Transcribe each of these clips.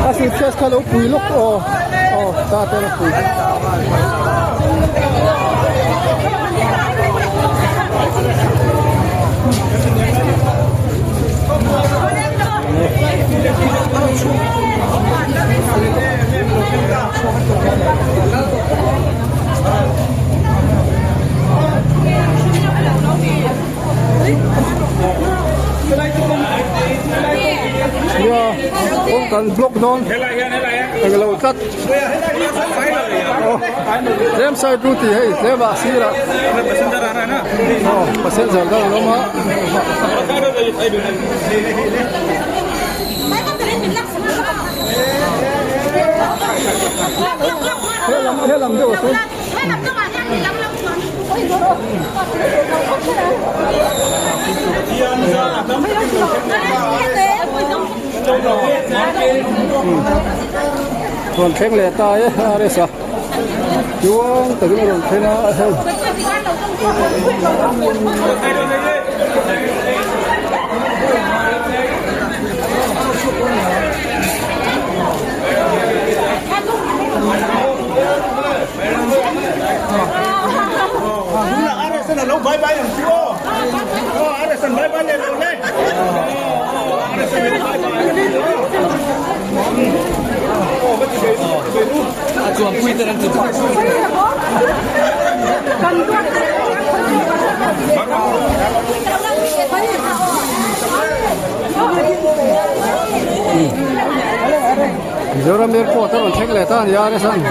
A suitcase kha lo pui lawk aw aw ta te lo pui. Nia kawng kan block dawn englo tlat tlem side ru tih hei tlem ah sirah aw passenger dang an awm a. Helam helam deuh a sawn. Rawn thleng leh ta e RS a chuang takin a rawn thleng a hei. Mizoram airport a rawn thleng leh ta a ni a restaurant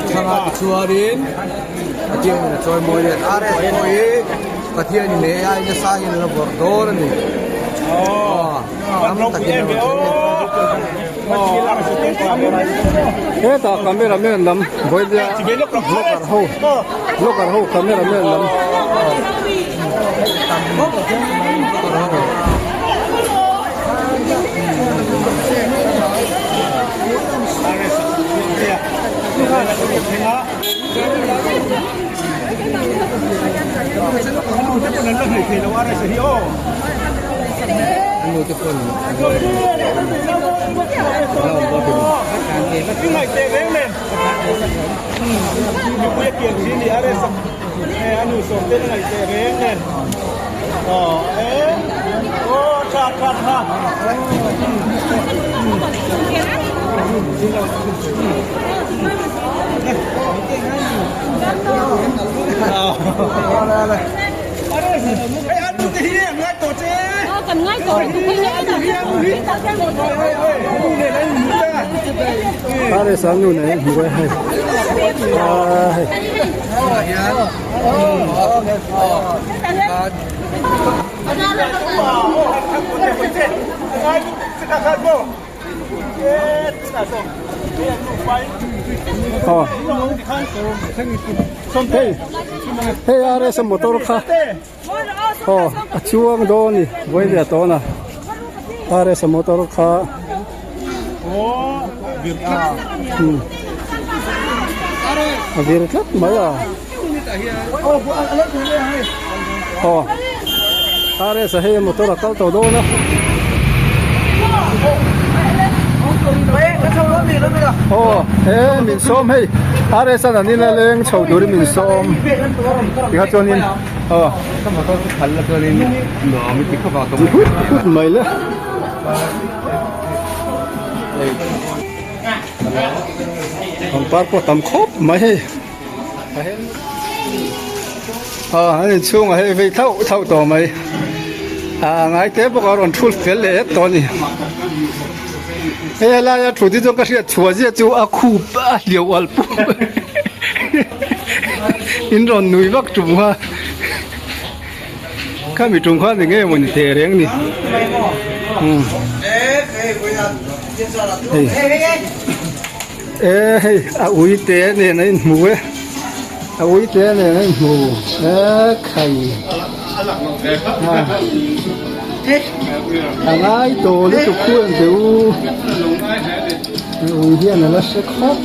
Thlalak chuanin Pathianin a chawi mawi leh ta reng pawh hi Pathianin he ai nasa hian a la vawrh dawn a ni. Aw tam takin a rawn thleng a. Hetah camera man lam vawilia vlogger ho vlogger ho camera man lam. Are sang nu nei hmu hei a hei. Aw hei hei RS motor kha aw a chuang dawn a ni vawiin a tawn a RS motor kha a vir tlat mai a aw RS a hei motor a kal tawh dawn a aw he min sawm hei RS an an ina leng chho turin min sawm tikha chuanin aw hut hut mai le. Pangpar pawh tam khawp mai hei aw an inchhungah hei vei thauh thauh tawh mai a ngai te bawk a rawn thul fel leh et tawh a ni hei helaia thu te chu ka hriat chhuah zia chu a khup a hliau al pum in rawn nui vak tum kha. Khami tum khan eng nge maw ni teh reng ni umm hei e hei a ui te nen a inhmu e a ui te nen a inhmu e khai a ngai tawh lutuk khu ang che u a ui hian a la hre khawp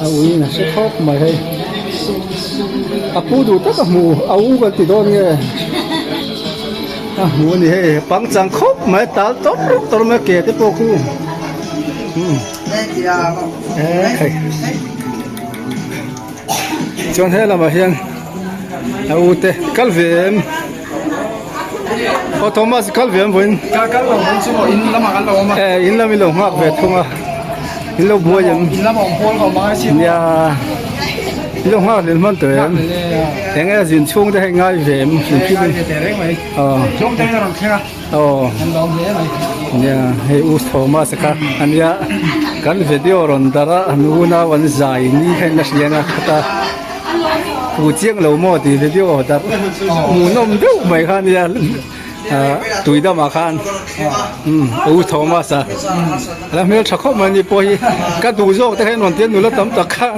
A ui in a hre khawp mai hei. A pu duh tak a hmu a u kan ti dawn nge a hmu a ni hei pangchang khawp mai tal tawp tawp mai ke te pawh khu hei chuan he lamah hian a u te kal ve em aw Thomas kal ve em vawiin kal kal lo vawiin chu maw in lamah kan lo awm a eh in lam in lo nghak ve thung a in lo buai em in lamah awm pawl ka awm a nia in lo nghak hlel hman tawh em eng nge zin chhung te hei ngai ve em ngai ve teh reng mai zawng te in a rawn thleng a aw kan lawm hle mai nia hei u Thomas kha ania kan video rawn darh a an unau an zai ni kha in la hria a khata. Pu chiang lo maw tih video darh hmuhnawm deuh mai kha nia tui damah khan u Thomas a la hmel tha khawp mai ni pawh hi ka duh zawk te kha in rawn tia nula tam tak khan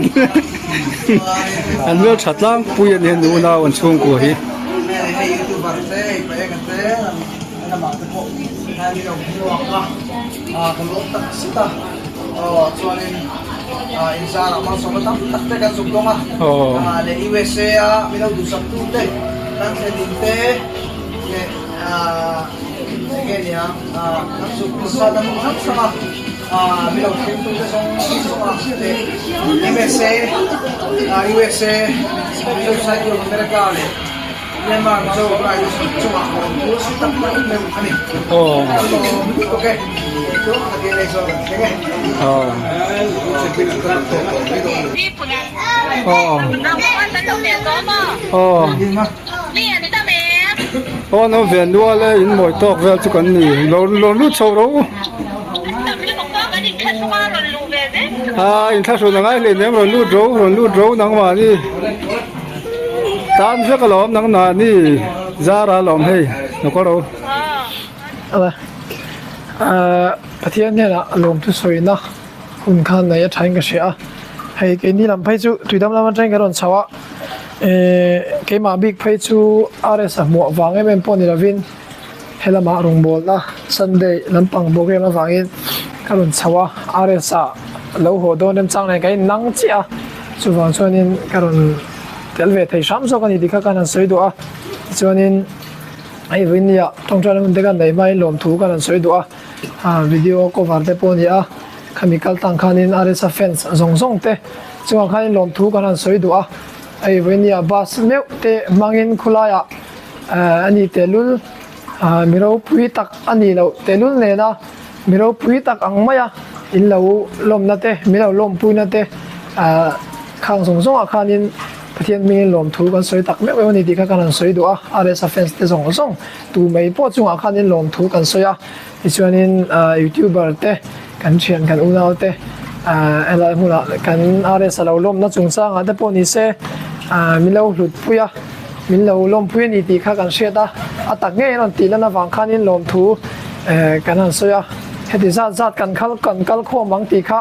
an hmel tha tlangpui a nia nunau an chhungkua hi. Inzarah malsawmna tam tak te kan zuk dawng a, leh USA a milo duhsak tu te kan thlen in te leh enge nia kan zuk nasa na hmun hrang hrang a milo thleng tu te zawng zawng a leh MSA USA Mizo Society of America leh Myanmar Mizo Organization chungah lawmthu si tak tak meuh a ni. Ok. Aw an awm ve nual e in mawi tawk vel chu kan ni lo lo lut chho ro u. A inthlahrun a ngai hle nem rawn lut ro rawn lut ro nangmahni tan vek alawm nangmahni zara alawm hei lo ro. Pathian hnenah lawmthu sawina hun khan nei a thain ka hria a, hei keini lam phei chu tuidam lam atangin kan rawn chho a, ehh keimah bik phei chu RS a hmuah vang em em pawh ni lovin helamah rawngbawlna Sunday lampang program avangin ka rawn chho a, RS ah lo haw dawn remchang nen kan innang chiah a, chuvang chuanin ka rawn tel ve thei hram zawk a ni tih kha ka han sawi duh a, tichuanin hei vawinia tawngtaina hun te kan neih hmain lawmthu ka han sawi duh a. Video cover te pawh a ni a, khami kal tang khanin RSa fans zawng zawng te chungah khanin lawmthu kan han sawi duh a, hei vawinia bus meuh te hmangin khulaiah a ni tehlul mi ropui tak a nih loh tehlul nena mi ropui tak ang maia in lo lawmna te min lo lawmpuina te khang zawng zawngah khanin Pathian hmingin lawmthu kan sawi tak meuh meuh a ni tih kha kan han sawi duh a, RSa fans te zawng zawng. Tu mai pawh chungah khanin lawmthu kan sawi a, tichuanin youtuber te kan thian kan unau te helai hmunah kan RS a lo lawmna chungchangah te pawh ni se min lo hlut pui a, min lo lawmpui a ni tih kha kan hriat a, a tak ngei an rawn tih lan avang khanin lawmthu kan han sawi a, heti zat zat kan khal kan kal khawm ang tih kha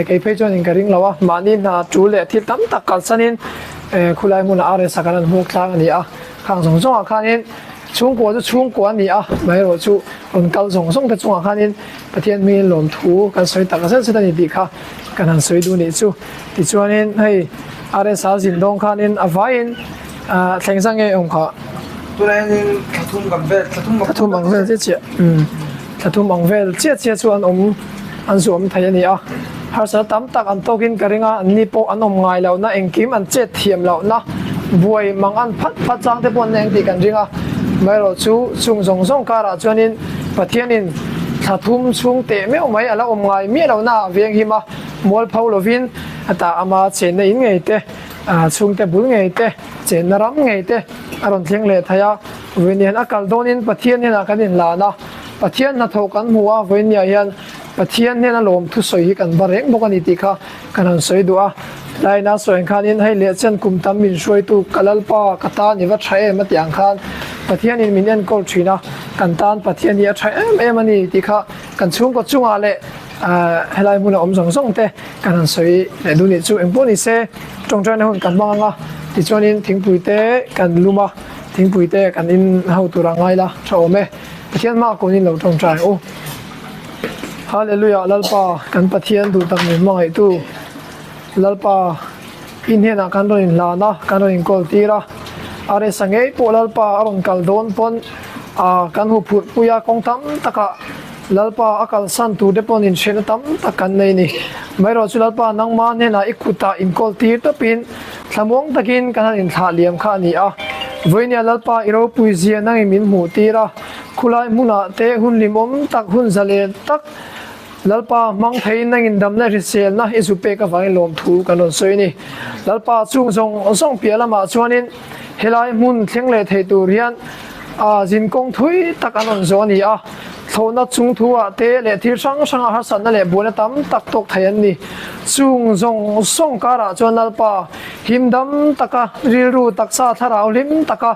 kei phei chuanin ka ring lo a, mahni hna tul leh thil tam tak kalsanin khulai hmunah RS a kan han hmuak tlang a ni a. Khang zawng zawngah khanin chhungkua chu chhungkua a ni a, amaherawh chu rawn kal zawng zawng te chungah khanin Pathian hmingin lawmthu kan sawi tak zet zet a ni tih kha kan han sawi duh nih chu. Tichuanin hei RSA zin dawng khanin a vaiin thleng zang nge awm kha? Tunah hianin thla thum kan vel, thla thum thla thum ang vel chiah chiah, umm thla thum ang vel chiah chiah chu an awm an zu awm thei a ni a. Harsatna tam tak an tawkin ka ring a, anni pawh an awm ngai lohna, engkim an chet thiam lohna, buai mang an phat phat chang te pawh an eng tih kan ring a. Amaherawh chu chung zawng zawng karah chuanin Pathianin thla thum chhung teh meuh mai a la awm ngai miah lohna ah veng him a, mualpho lovin a tah ama chenna in ngei te, chhungte bul ngei te, chenna ram ngei te a rawn thleng leh thei a. Vawiin a kal dawnin Pathian hnenah kan inlan a, Pathian hnathawh kan hmu a, vawiinniah hian Pathian hnena lawm thusawi hi kan va reng bawk a ni tih kha kan han sawi duh a. Tlaiin a sawi ang khanin hei leh chen kum tam min hruaitu ka Lalpa ka tan i va tha em a tih ang khan Pathianin min enkawl thin a, kan tan Pathian hi a tha em em a ni tih kha kan chhungkaw chungah leh helai hmuna awm zawng zawng te kan han sawi leh duh nih chu engpawh ni se tawngtaina hun kan hmang ang a tichuanin thingpui te kan lum a, thingpui te kan in ho tur a ngai la tha awm e. Pathian hmaah kawnin lo tawngtai ang u. Hallelujah Lalpa kan Pathian duh tak min hmangaihtu Lalpa i hnenah kan rawn inhlan a kan rawn inkawl tir a a resa ngei pawh Lalpa a rawn kal dawn pawn a kan hu phurh pui a kawng tam takah Lalpa a kalsan tur te pawn inhriatna tam tak kan nei ni maherawh chu Lalpa nangma hnenah i kutah inkawl tir tawpin thlamuang takin kan han inthlah liam kha a ni a vawinia Lalpa i ropui zia nangin min hmuh tir a. Khulai hmunah te hun limawm tak, hun zalen tak Lalpa hmang theiin nangin damna hriselna i zu pek avangin lawmthu kan rawn sawi a ni. Lalpa chung zawng zawng piah lamah chuanin helai hmun thleng leh thei tur hian a zinkawng thui tak an rawn zawh a ni a. Thlawhna chung thu-ah te leh thil hrang hranga harsatna leh buaina tam tak tawk thei an ni. Chung zawng zawng karah chuan Lalpa him dam taka rilru taksa thlarau hlim taka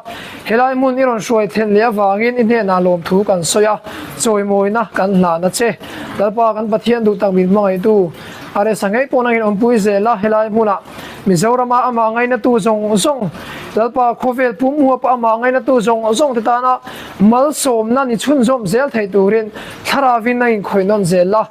Helai hmun i rawn hruai thlen leh avangin i hnenah lawmthu kan sawi a, chawimawina kan hlan a che. Lalpa kan Pathian duh tak min hmangaihtu a resa ngei pawh nangin awmpui zel a, helai hmunah Mizorama amah ngainatu zawng zawng, Lalpa khawvel pum huapa amah ngainatu zawng zawng te tana malsawmna ni chhunzawm zel thei turin Thlarauin nangin khawih nawn zel la.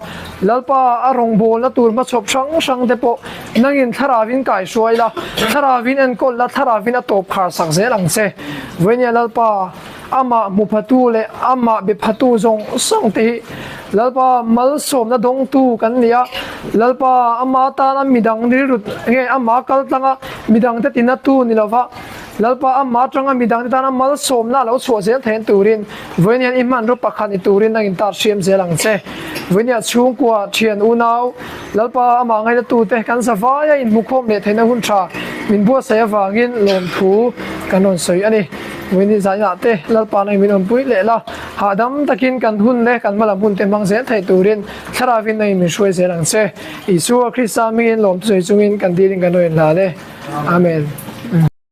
Lalpa a rawngbawlna tur hmachhawp hrang hrang te pawh Nangin thlarauin kaihruai la, thlarauin enkawl la, thlarauin a tawp khar sak zel ang che. Vawinia Lalpa, amah hmu phatu leh amah be phatu zawng zawng te hi Lalpa malsawmna dawngtu kan ni a, Lalpa ama tana midang rilru nge ama kal tlanga midangte tinatu ni lova, Lalpa ama atanga midangte tana malsawmna a lo chhuah zel theihna turin Vawinia i hmanraw pakhat ni turin nangin tar hriam zel ang che. Vawinia chhungkua, thian, unau, Lalpa amah ngainatute kan zavaia inhmukhawm leh theihna hun tha min buatsaih avangin lawmthu kan rawn sawi a ni. Vawiin zainah te Lalpa nangin min awmpui leh la, hahdam takin kan hun leh kan hmalam hun te hmang zel thei turin Thlarauin nangin min hruai zel ang che. Isua Krista hmingin lawmthu sawi chungin kan dilin kan rawn inhlan e. Amen.